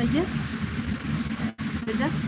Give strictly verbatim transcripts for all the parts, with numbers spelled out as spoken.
ये तेजस।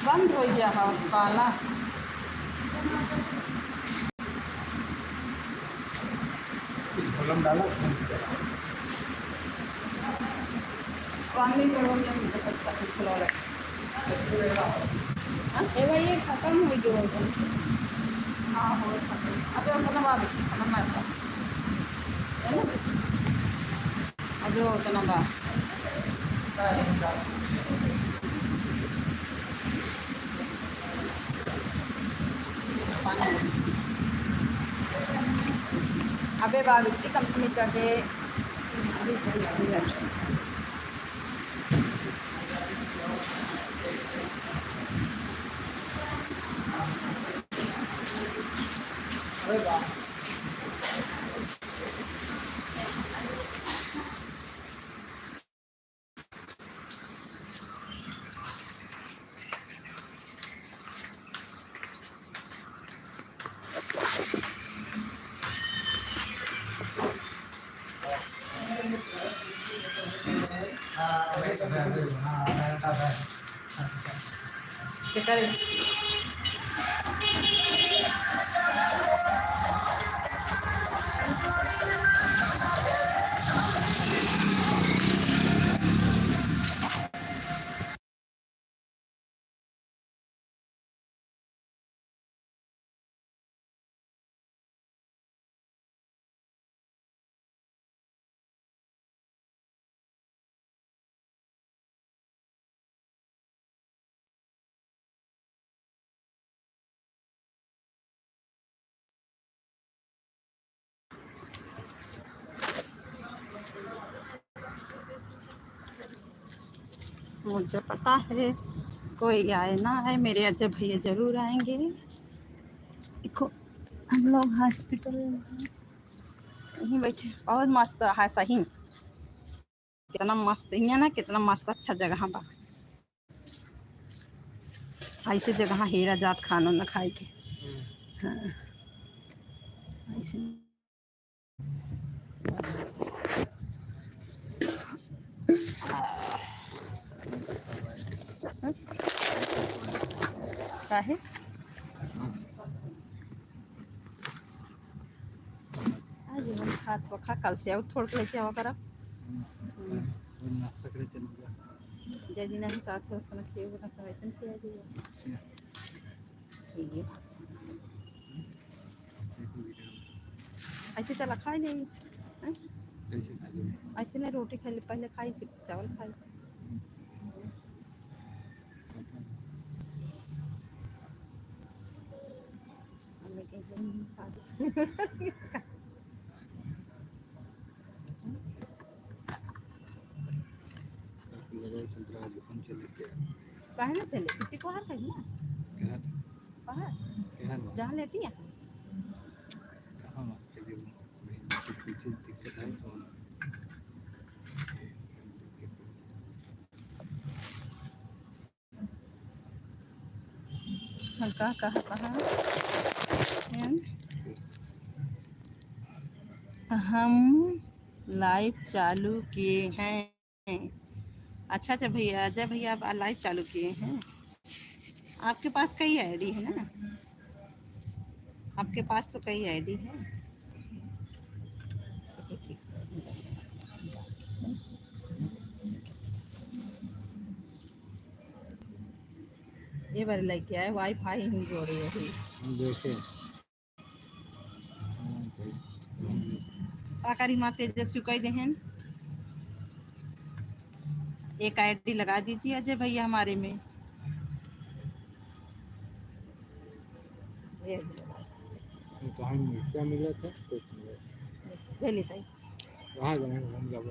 बंद होइ गया है ताला। कुछ कलम डाला, फोन चला। पानी पड़ो के हम तो सब कुछ खुला रहे। हाँ? ए भाई, ये खतम होइ गयो होगा। हाँ, हो खतम। अबे उतना बाद खतम है। है ना? अबे उतना बा। अबे बाबू, इतनी कंपनी चढ़े, बीस मिनट। मुझे पता है कोई आए ना आए, मेरे अजय भैया जरूर आएंगे। देखो, हम लोग हॉस्पिटल यहीं बैठे, बहुत मस्त है सही में। कितना मस्त, हियाँ ना, कितना मस्त अच्छा जगह बा। ऐसे जगह हेरा जात खाना न खाए के। हम्म। हाँ। ऐसे। काहे? आज हम खात पखा, कल से और थोड़ के लेके आवा करब। हम्म। हम्म। नाश्ता करे चल गया। जय दिन है, साथ में खाना खिए, वो सब ऐसे नहीं किया जाएगा। ठीक है। ऐसे चला खाई नहीं, हैं? कैसे खा लेंगे? ऐसे नहीं, रोटी खाई ले, पहले खाई, फिर चावल खाई। काहे ना चले? छुट्टी को हर कहीं ना। कहाँ? बाहर? कहाँ ना? जहाँ लेटी है। कहाँ ना? ये जो कुछ दिक्कत है तो हम कहाँ, कहाँ, कहाँ? हैं? हम लाइव चालू किए हैं। अच्छा, अच्छा भैया, अजय भैया, आप लाइव चालू किए हैं? आपके पास कई आईडी है ना? आपके पास तो कई आईडी है। ये बार लेके आए, वाईफाई ही जोड़े अभी। हम देखे। का करी माँ, तेजस्वी कह देहन, एक आईडी लगा दीजिए अजय भैया हमारे में। ये तो हम क्या मिला था, कुछ मिला था। ले लेता है। वहाँ जाएंगे, हम जब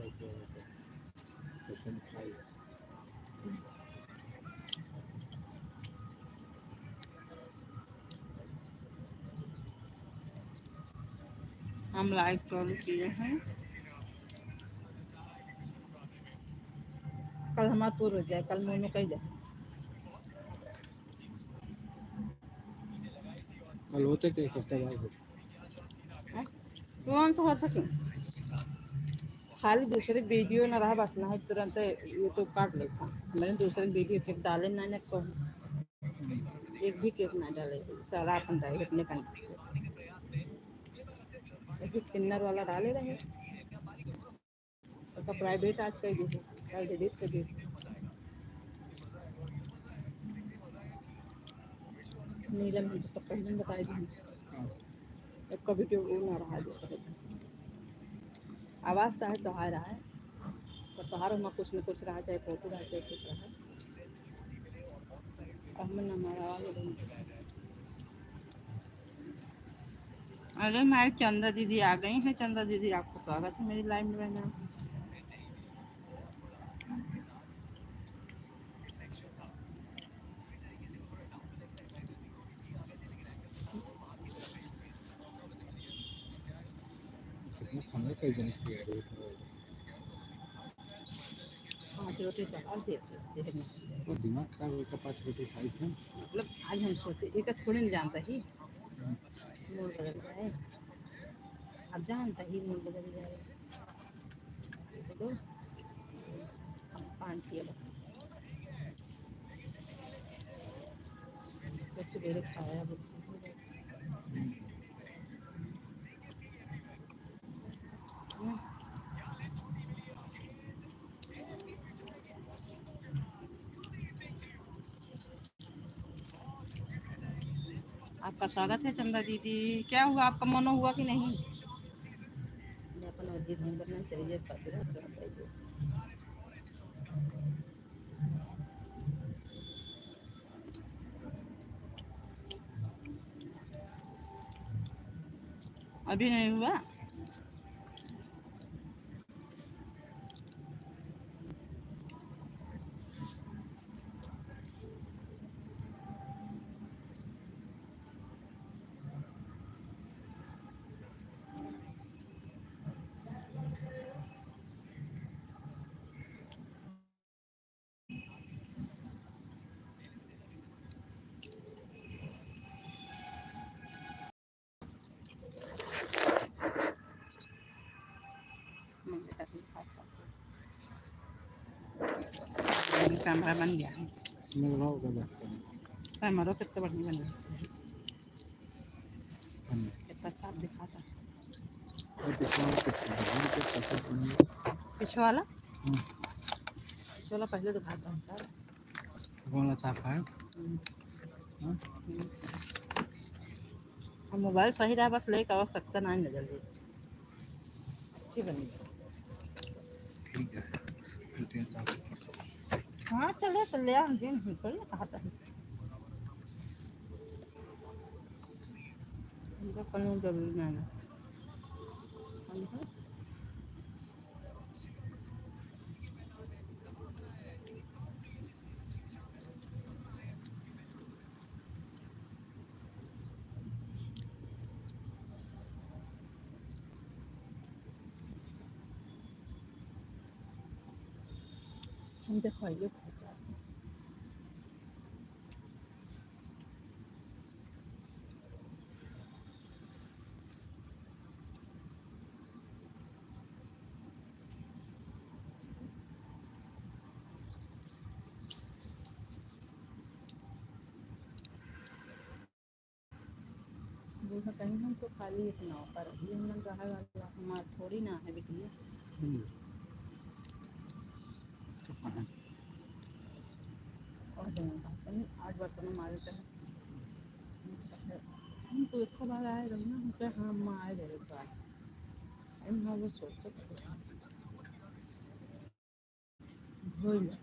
हम लाइव चालू किए हैं। कल हमारा पूरा हो जाए, कल मोनू कह जाए। कल होते थे, एक हफ्ते बाद होते। हैं? तुरंत हो सके। खाली दूसरे वीडियो ना रहा, बस ना है, तुरंत YouTube काट लेता। मैंने दूसरे वीडियो फिर डाले ना, ना तो एक भी केस ना डाले, सारा अपन डाले अपने कंटेंट। अभी किन्नर वाला डाले रहे। ओका प्राइवेट आज कह दे, कल डिलीट कर दे। नीलम हम तो सब पहले ही बताए दी। हाँ। एक कभी के वो ना रहा जो करे। आवाज चाहे तोहार आए, तो तोहार में कुछ न कुछ रहा, चाहे फोटो रहा, चाहे कुछ रहा। अब मैं ना मारा वाले दिन। अरे, हमारी चंदा दीदी आ गई हैं। चंदा दीदी, आपका स्वागत है मेरी लाइव में, बहना। कितना खाना का जन किया है। पाँच रोटी चढ़ा देते हैं। वो दिमाग खराब होकर पाँच रोटी खाई थी। मतलब, आज हम सोचे, एक थोड़ी ना जानता ही। मूड बदल जाए। अब जानता ही मूड बदल जाए। तो हम पान पिए लगे। तो सवेरे खाया बिल्कुल। आपका स्वागत है चंदा दीदी। क्या हुआ, आपका मनो हुआ कि नहीं? ये अपन और जी ढंग करना चाहिए, पकड़ा तो चाहिए। अभी नहीं हुआ। कैमरा बन गया है। मेरे भाव का देखते हैं। कैमरा कितना बढ़िया बन गया। हम्म। कितना साफ दिखाता। और पिछला वाला कितना है? ये तो पता नहीं। पीछे वाला? हम्म। पीछे वाला पहले दिखाता है सर। कौन वाला साफ है? हम्म। हाँ? हम्म। अब मोबाइल सही रहा, बस लेके आवश्यकता ना है जल्दी। अच्छी बनी। ठीक है। फिर तीन साल के पड़ता है। हाँ, चले तो ले आ, हम दिन हम थोड़ी ना खाता है। इनका कोनो जरूरी ना है। समझे? हम तो खाइए खाते हैं। बूढ़ा कहीं हम तो खाली एक नौकर है, ये मन रहे वाला हमार थोड़ी ना है बिटिया। हम्म। तो कहाँ? और देना था, तनी आज बर्तन मारे थे। हम तो एक बार आए रहे ना, हम कहे, "हाँ, हम आए रहे एक बार।" हम हाँ, वो सोचते थे। भूल।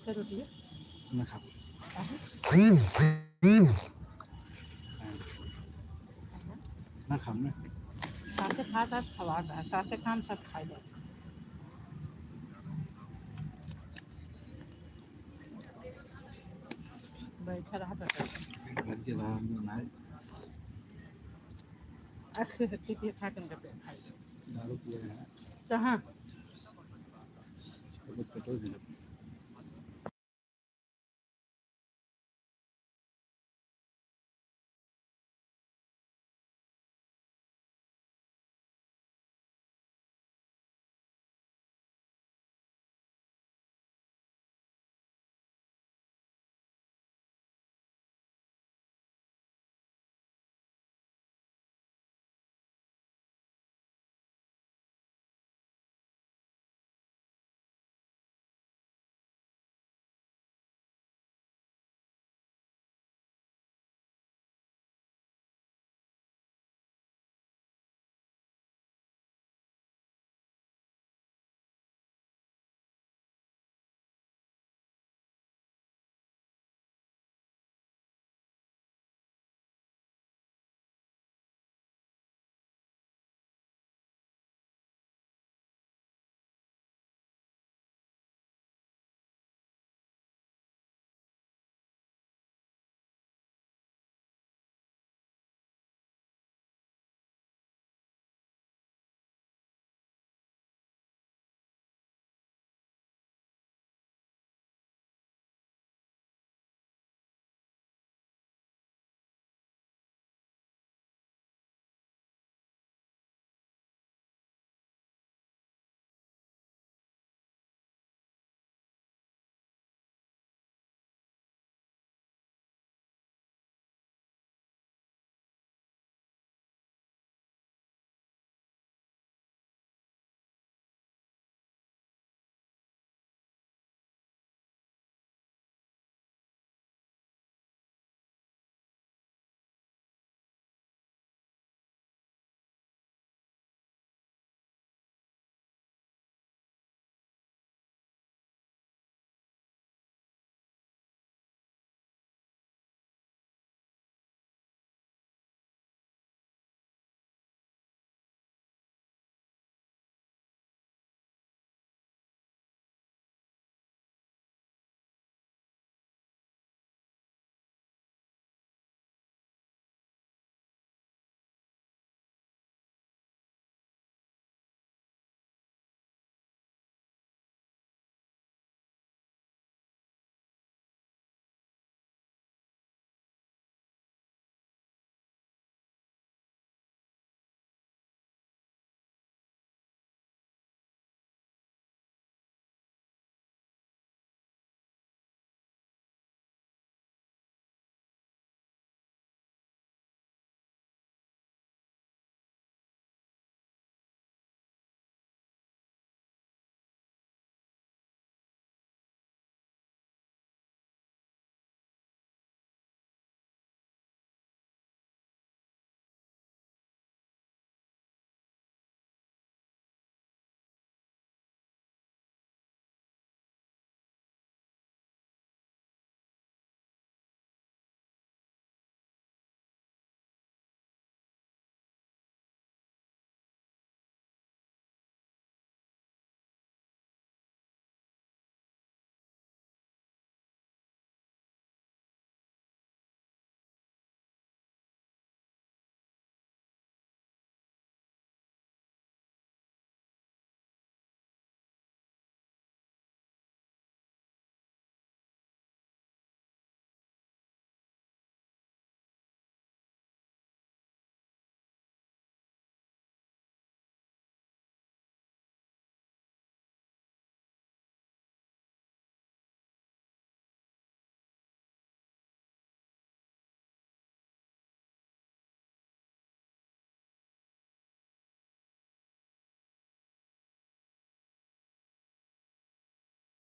क्या रोटी है? ना खाओ। काहे? ना खाओ ना। साथे खा, साथ खवा दा, साथे खाम, साथ खाई दा। बैठा रहा, बैठा। पेट भर के रहा, हम लोग ना। अच्छे से टिप ये खा के उनका पेट खाई। दारू पिए हैं। कहाँ? अभी पेट्रोल नहीं।